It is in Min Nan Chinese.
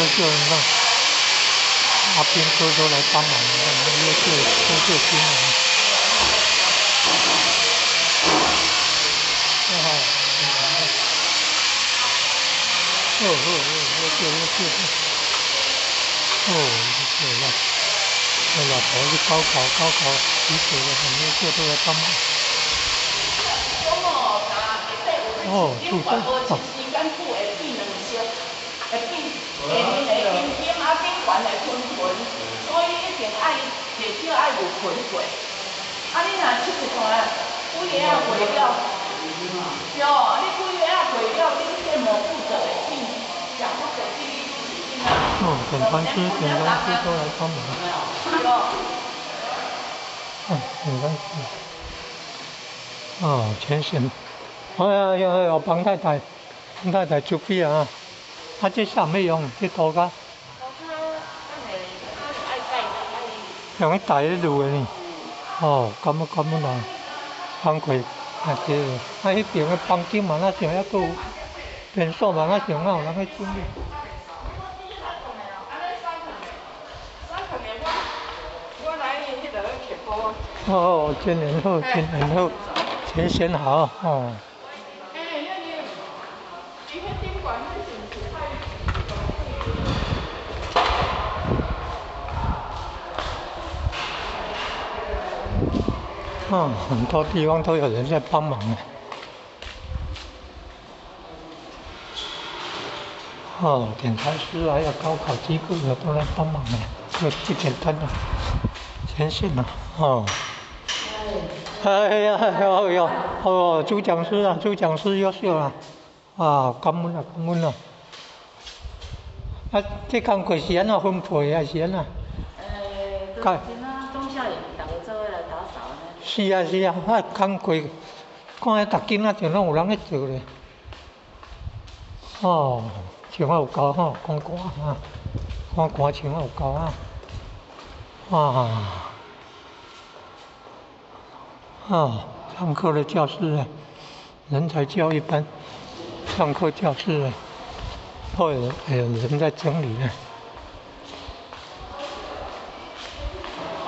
优秀，你看，阿兵哥都來幫忙，你看優秀優秀軍人。哦，哦哦哦，優秀優秀。哦，這個我老婆去高考，高考及格了，很優秀，都來幫忙。哦，注重哦。會變下面的冰冰啊，頂懸會噴雲，所以一定愛至少愛有噴過。啊，你若七一段幾个仔過了，對，你幾个仔過了，恁這無負責會變，食不濟這個就是怎啊？哦，點餐師，點餐師都來幫忙。對。哦，點餐師。哦，全線。哎呀呀呀！彭太太，彭太太出去啊！啊，這啥物用？這塗跤？用去帶咧路的呢？哦，咁啊咁啊啦，工課啊對，啊彼邊的房間嘛，那上抑閣有便所嘛，那上啊有人去整理。哦，真緣好，真緣好，前線好，哦。嗯，很多地方都有人在幫忙啊。哦，點餐師還有高考機構的都來幫忙啊，這不簡單啊，前線啊，哦。哎呀，哎呦，哦，朱講師啊，朱講師優秀啊，啊，感恩啊，感恩啊。啊，這工課是按怎分配還是按怎？是啊是啊，啊工課看彼逐間仔像攏有人咧做咧。哦，穿啊有夠吼，講寒啊，看寒穿啊有夠啊。啊，啊，上課的教室，人才教育班，上課教室，都有人在整理呢。